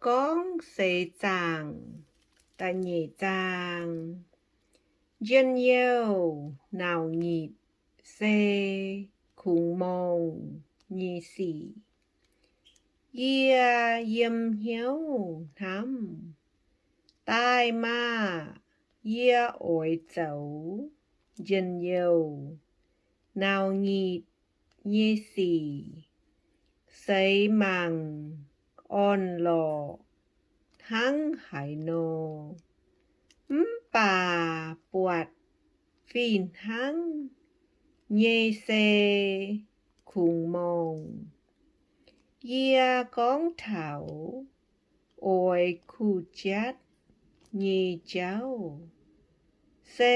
Gorngv Seix Zaangc. Da'nyeic zaang. Njien-youh nauc nyitc se kungx morngh nyei sic. Yie yiem hnyouv hnamv, daaih maah! Yie oix zoux njien-youh nauc nyitc nyei sic, seix mangc orn-lorqc hnangv haaix nor. Mv baac buatc fih hnangv nyei se kungx morngh. Yie gorngv taux oix kuh jatv nyei jauv, se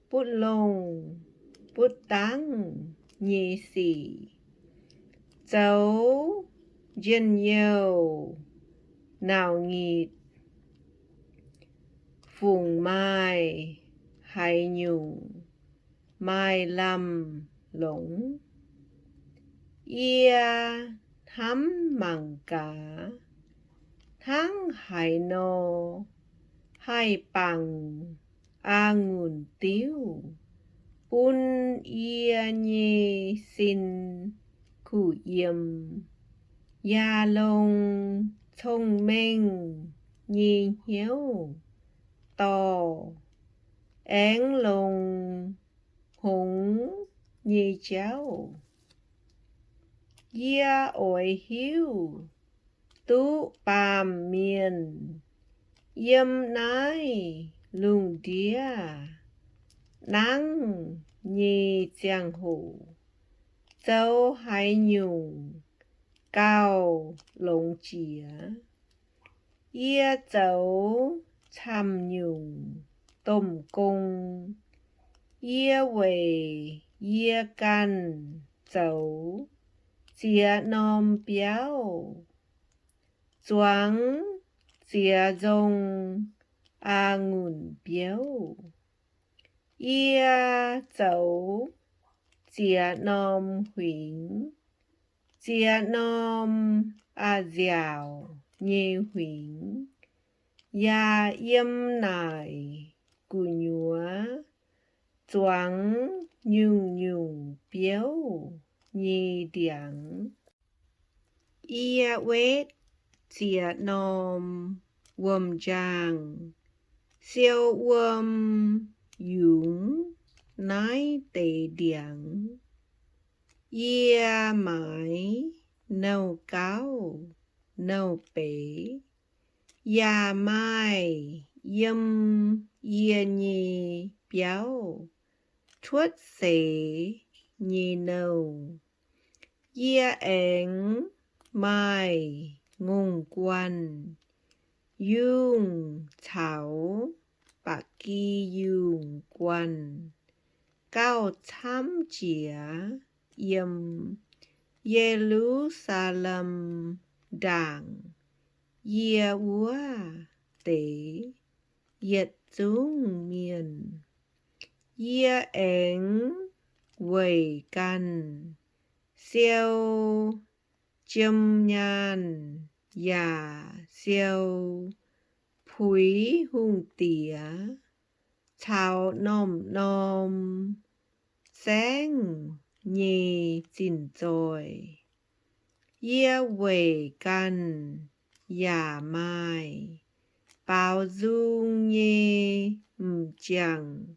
butv longh butv dangv nyei sic. Zoux njien-youh nauc nyitc fungc maaih haaix nyungc maaih lamh longc? Yie hnamv mangc gaax, hnangv haaix nor haih bangc a'ngunc diuv bun yie nyei sin kuh yiem, yaac longc cong-mengh nyei hnyouv dorh aengx longx hngongx nyei jauv. Yie oix hiuv duqv baamh mienh yiem naaiv lungh ndiev nangv nyei ziangh hoc zoux haaix nyungc gauh longx jiex. Yie zoux camv-nyungc domh gong. Yie weic yie ganh zoux ziex norm biauv, zuangx ziex nzong a'ngunc biouv. Yie zoux ziex norm huingx, ziex norm a'nziaauc nyei huingx, yaac yiem naaic gu'nyuoz zuangx nyungc-nyungc biouv nyei ndiangx. Yie wetv ziex norm wuom-njaangh siou wuom yungz naaiv deix ndiangx. Yie maaiz nouh gauv nouh beix, yaac maaih yiem yie nyei biauv cuotv seix nyei nouh. Yie aengx maaih ngongh guanh yungh caux ba'gi yungh guanh gauh camv jiex yiem Ye^lu^saa^lem ndaangc yie wuov deix yietc zungv mienh. Yie aengx weic ganh siou jiem nyaanh yaac siou puix hungh diex caux norm-norm saengv nyei zinh zoih. Yie weic ganh yaac maaih baaux nzung nyei m'jangc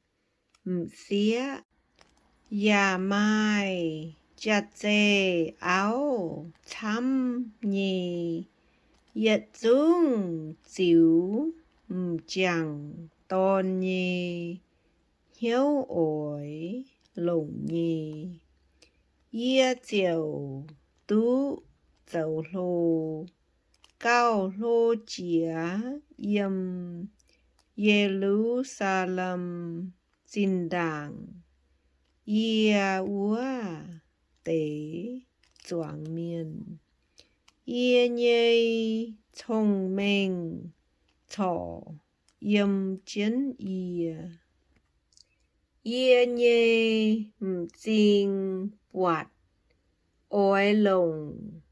m'sieqv, yaac maaih jaav-zeih auv camv nyei yietc zungv ziux m'jangc dorn nyei hnyouv oix longc nyei. Yie ziouc duqv zoux hlo, gauh hlo jiex yiem Ye^lu^saa^lem zinh ndaangc yie wuov deix zuangx mienh. Yie nyei cong-mengh corc yiem jienv yie. Yie nyei m'zing buatc oix longc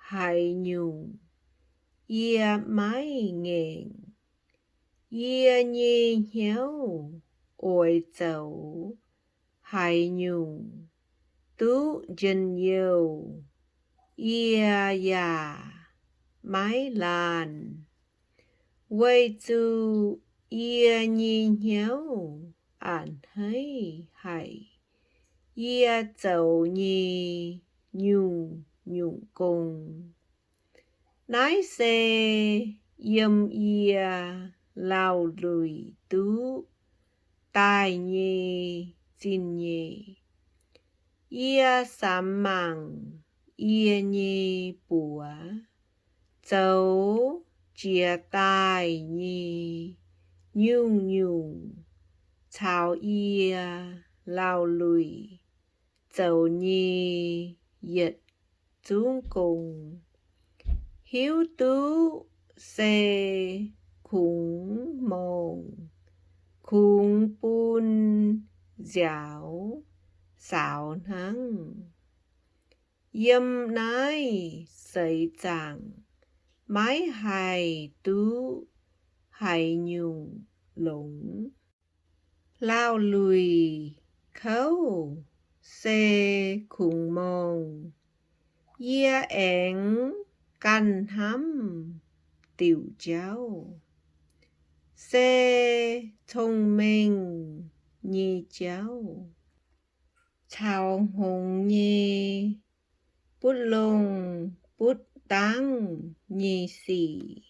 haaix nyungc, yie maiv ngaengc. Yie nyei hnyouv oix zoux haaix nyungc duqv njien-youh, yie yaac maiv laanh, weic zuqc yie nyei hnyouv a'hneiv haic yie zoux nyei nyungc-nyungc gong. Naaiv se yiem yie laauh luic duqv daaih nyei zingh nyeic. Yie samx mangc yie nyei buoz zoux jiez daaih nyei nyungc-nyungc caux yie laauh luic zoux nyei yietc zungv gong, hiuv duqv se kungx morngh kungx bun nziaaux saaux hnangv. Yiem naaiv seix zaangc maiv haih duqv haaix nyungc longx. Laauh luic kouv se kungx morngh, yie aengx ganh hnamv diuc jauv, se cong-mengh nyei jauv. Caux hngongx nyei butv longh butv dangv nyei sic,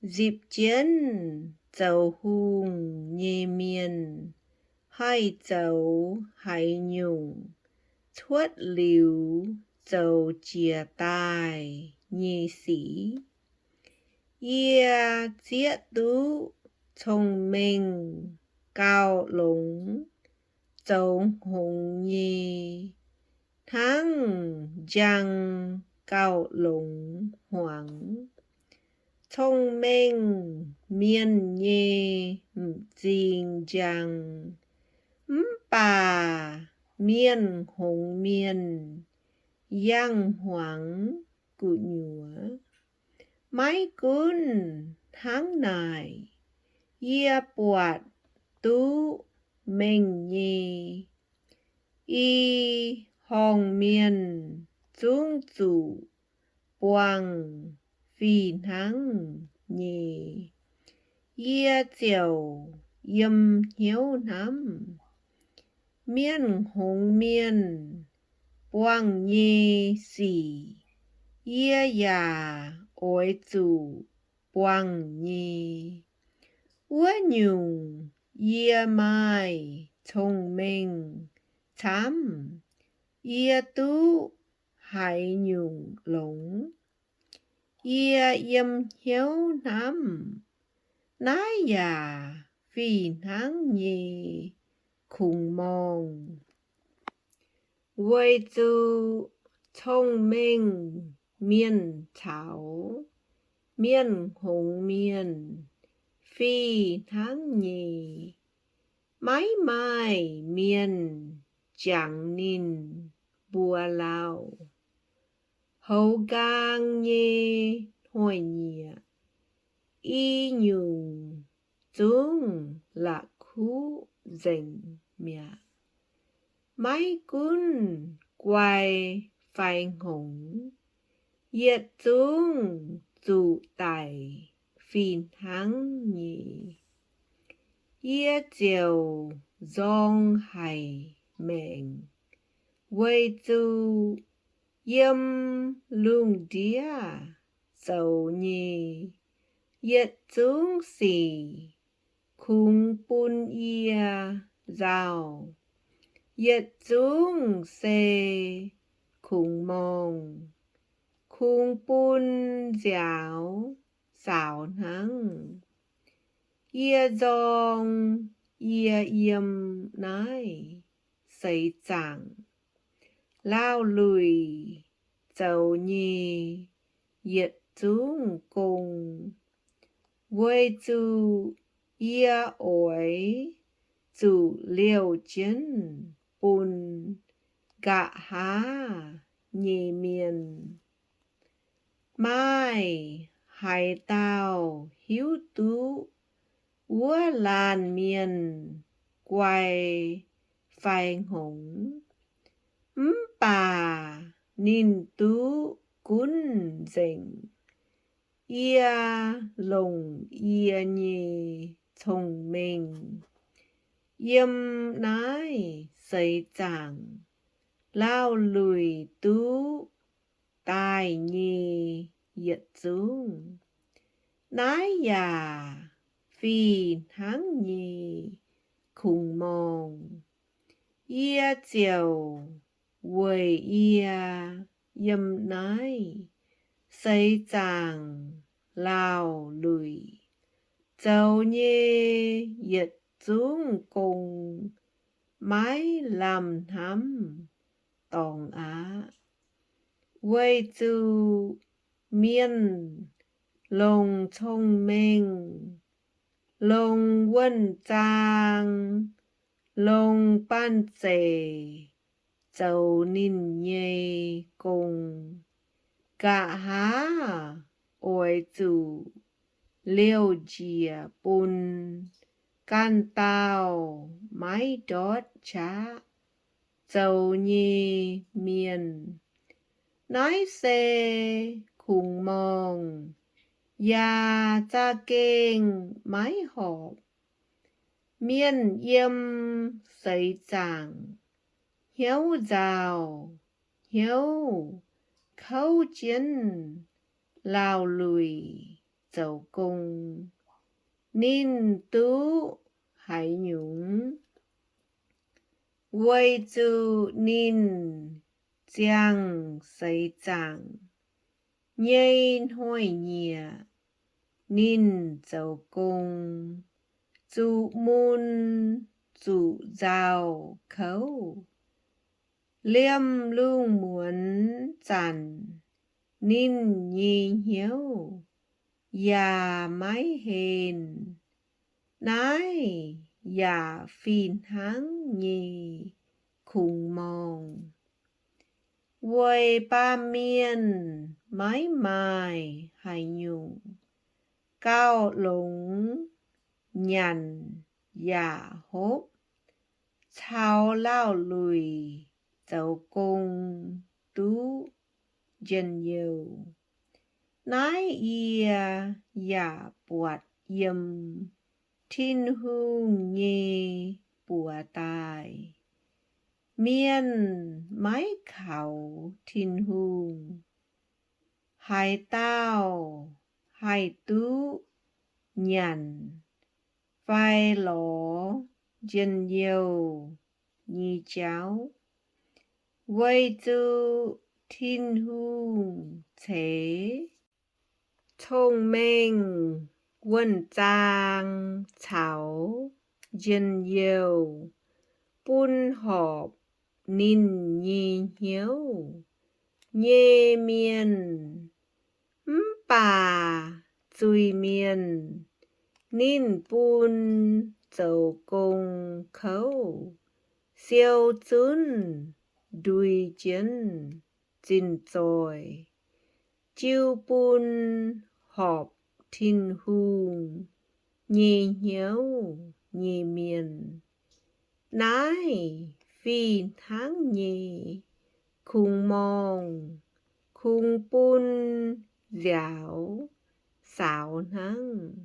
nzipc jienv zoux hungh nyei mienh haih zoux haaix nyungc cuotv liuz zoux jiez daaih nyei sic. Yie zieqv duqv cong-mengh gauh longx zoux hngongx nyei, hnangv njang gauh longx hmuangx. Cong-mengh mienh nyei m'zing njang, mv baac mienh hngongx mienh yangh hmuangx gu'nyuoz. Maiv gunv hnangv naaic, yie buatc duqv mengh nyei i horngh mienh zungv zuqc buangh fih hnangv nyei. Yie ziouc yiem hnyouv hnamv, mienh hngongx mienh buangh nyei sic yie yaac oix zuqc buangh nyei. Wuov nyungc yie maaih cong-mengh camv, yie duqv haaix nyungc longx. Yie yiem hnyouv hnamv, naaiv yaac fih hnangv nyei kungx morngh, weic zuqc cong-mengh mienh caux mienh hngongx mienh fih hnangv nyei. Maiv maaih mienh jangx ninh mbuo lauh. Hoz nqaang nyei hnoi-nyieqc i nyungc zungv la'kuqv nzengc mi'aqv. Maiv gunv guai fai hngongx, yietc zungv zuqc daic fih hnangv nyei. Yie ziouc nzorng haic maengc, weic zuqc yiem lungh ndiev zoux nyei yietc zungv sic kungx bun yie nzauh. Yietc zungv se kungx morngh, kungx bun nziaaux saaux hnangv. Yie nzorng yie yiem naaiv seix zaangc laauh luic zoux nyei yietc zungv gong, weic zuqc yie oix zuqc liouh jienv bun nqa'haav nyei mienh. Maaih haaix dauh hiuv duqv wuov laanh mienh guai fai hngongx? Mv baac ninh duqv gunv nzengc. Yie longc yie nyei cong-mengh yiem naaiv seix zaangc laauh luic duqv daaih nyei yietc zungv. Naaiv yaac fih hnangv nyei kungx-morngh. Yie ziouc weic yie yiem naaiv seix zaangc laauh luic zoux nyei yietc zungv gong maiv lamh hnamv dorngx aqv. Weic zuqc mienh longc cong-mengh, longc wuonh zaang, longc banh zeic zoux ninh nyei gong, nqa'haav oix zuqc liouh njiec bun ganh dauh maiv ndortv qaqv zoux nyei mienh. Naaiv se kungx-morngh yaac za'gengh maiv horpc. Mienh yiem seix zaangc hnyouv nzauh, hnyouv kouv jienv laauh luic zoux gong. Ninh duqv haaix nyungc? Weic zuqc ninh ziangh seix zaangc nyei hnoi-nyieqc, ninh zoux gong zuqc mun zuqc nzauh kouv. Liemh lungh muonz zanc ninh nyei hnyouv yaac maiv henh. Naaiv yaac fih hnangv nyei kungx-morngh. Weic baamh mienh maiv maaih haaix nyungc gauh longx nyanc yaac hopv caux laauh luic zoux gong duqv njien-youh. Naaiv yie yaac buatc yiem Tin-Hungh nyei buoz daaih. Mienh maiv kaux Tin-Hungh. Haaix dauh haih duqv nyanc fai lorz njien-youh nyei jauv? Weic zuqc Tin-Hungh ceix cong-mengh, wuonh zaang caux njien-youh bun horpc ninh nyei hnyouv nyei mienh. Mv baac zuiz-mienh ninh bun zoux gong kouv, siou zunv ndui jienv zinh zoih, jiu bun horpc Tin-Hungh nyei hnyouv nyei mienh. Naaiv fih hnangv nyei kungx-morngh kungx bun nziaaux saaux hnangv.